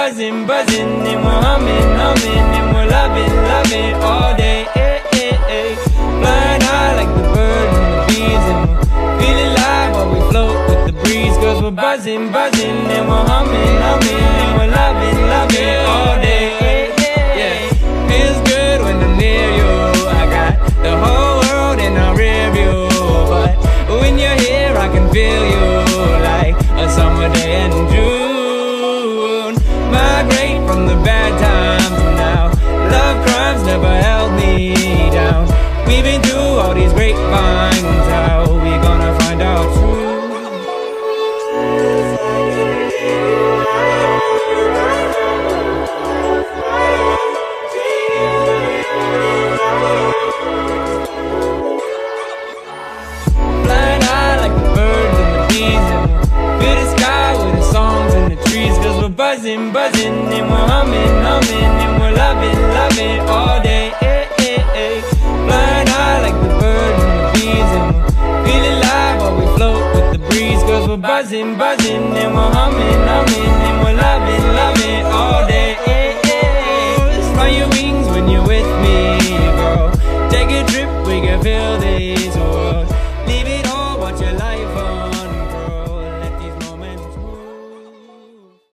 buzzing, buzzing, and we're humming, humming, and we're loving, loving all day. Eh, eh, eh. Flying high like the birds and the bees, and we're feel alive while we float with the breeze. Cause we're buzzing, buzzing, and we're humming, humming, and we're loving, loving all day. Eh, eh, yeah. Feels good when I'm near you. I got the whole world in our rear view. But when you're here, I can feel you like a summer day in June. Migrate from the bad times now. Love crimes never held me down. We've been through all these grapevines. How we gonna find our truth? Flying high like the birds and the bees and we'll fill the sky with the songs and the trees Cause we're buzzing, buzzing and we're humming, humming and we're loving, loving all day eh, eh, eh. Flying high like the birds and the bees and we'll feel alive while we float with the breeze Cause we're buzzing, buzzing and we're humming, humming and we're